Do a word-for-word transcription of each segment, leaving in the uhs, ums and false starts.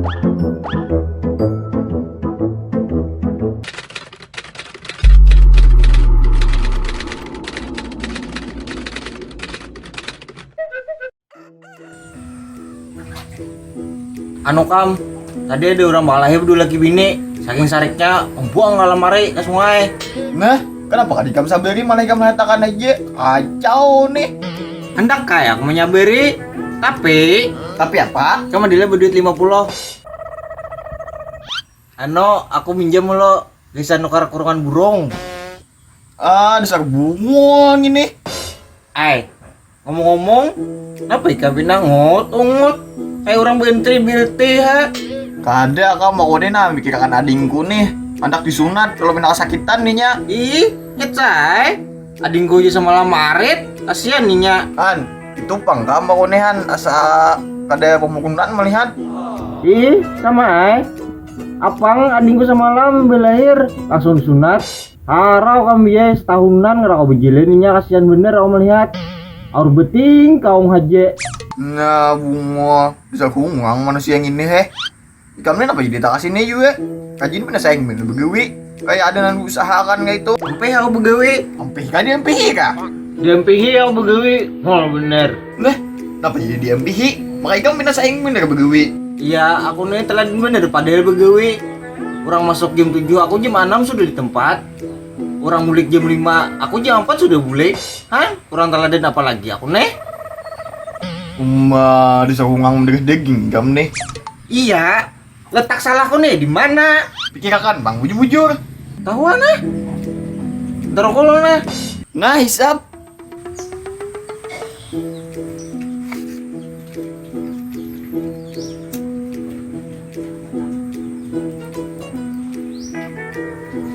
Anu kam, tadi ada orang balahi berdua laki bini, saking sariknya membuang ke lamari ke sungai. Nah, kenapa kadi kam sabari malah ikam lihatakan aja? Kacau nih. Hendak kayak aku menyabari, tapi tapi apa? Kamu dilihat berduit lima puluh. Ano, aku minjam lo, bisa nukar kurungan burung. Ah, dasar bungung ini. Ai, ngomong-ngomong, kenapa ikam pina ngut ungut kayak orang bentri bilti ha? Kada, kamu aku nih nah mikirakan adingku nih, hendak disunat kalau pina kasakitan nih nya. Ih, nyet say. Adingku aja semalam marit, kasihan nih nya. Han, itu pang kamu aku nih Han, asa kada pemukunan melihat. Ih, sama ai. Apang adingku semalam belahir langsung disunat. Harau kami ya setahunan kada kau bejilin inya, kasihan bener aku melihat. Aur beting kaung haja. Nah, bungo, bisa hungang manusia yang ini heh. Ikam ni napa jadi takasini juga? Kajin pina saing bener begawi. Kayak ada nang diusahakan kayak itu. Ampih aku begawi. Ampih kah diampihi kah? Diampihi aku begawi. Mol bener. Nah, napa jadi diampihi? Maka ikam pina saing bener begawi. Iya, aku nih telat bener padahal begawi. Orang masuk jam tujuh, aku jam enam sudah di tempat. Orang mulik jam lima, aku jam empat sudah bulik. Han, kurang teladan apa lagi aku nih? Uma, dasar hungang mendarah daging ikam nih. Iya, letak salahku nih di mana? Pikirakan bang, bujur-bujur. Tahu nah. Ntar aku lo nah. Nah, hisap.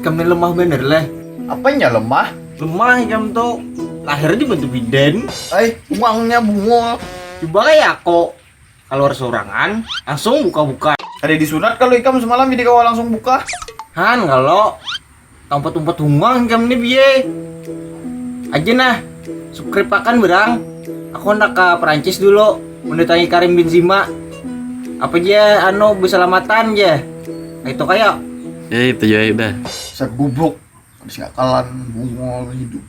Ikam ni lemah bener leh. Apanya lemah? Lemah ikam tu. Lahir dibantu bidan. Ai, uangnya bungul. Coba kayak aku keluar sorangan, langsung buka-buka. Ada disunat kalau ikam semalam jadi kawa langsung buka. Han, kalau tempat-tempat hungang ikam ni biye. Aja nah, subscribe akan berang. Aku hendak ke Perancis dulu, mendatangi Karim Benzema. Apa aja anu berselamatan aja. Itu kayak. Ya itu aja udah. Sagubuk. Habis ngakalan bungul hidup.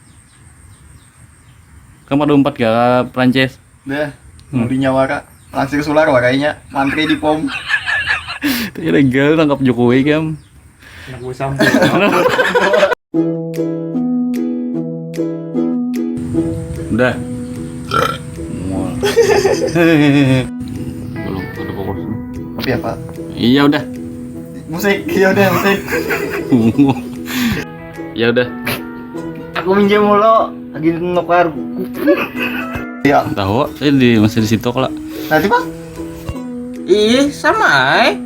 Kamu ada umpat gak ke Prancis? Dah, hmm. Mau dinyawara. Langsir sular warainya, mantri di pom. Itu ilegal tangkap Jokowi kam. Anak gue sampai. Udah. Mual. Belum ada fokus. Tapi apa? Iya udah. Musik, iya udah musik. Ya udah. Aku minjem mulu lagi nukar. Iya. Tahu, saya di masih di situ kalau. Nanti pak. Ih, sama ay.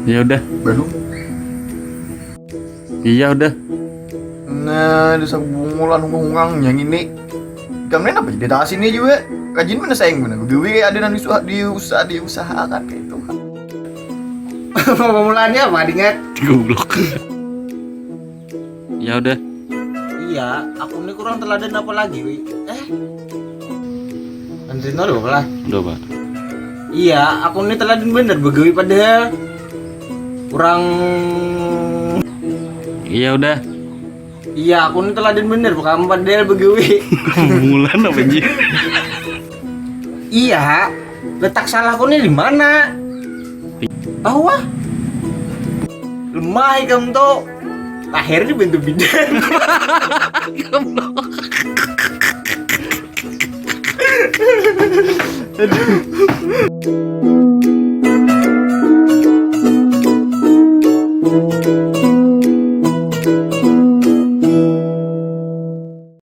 Ya udah. Baru. Iya udah. Nah, dasar bungulan hungang yang ini. Kamu apa jadi tak sini juga? Rajin mana sayang mana? Begawi ada nang diusaha, diusaha, diusahakan kayak itu. Pemulaannya apa, Dingat? Goblok. Ya udah. Iya, aku ini kurang teladan apa lagi, wi? Eh. Anterin dulu lah. Udah, Pak. Iya, aku ini teladan bener begawi padahal kurang. Iya udah. Iya, aku ini teladan bener kamu padahal begawi. Mulan apa ji? Iya, letak salahku ini di mana? Tahu ah. Lemah ikam tuh. Lahir dibantu bidan. Aduh.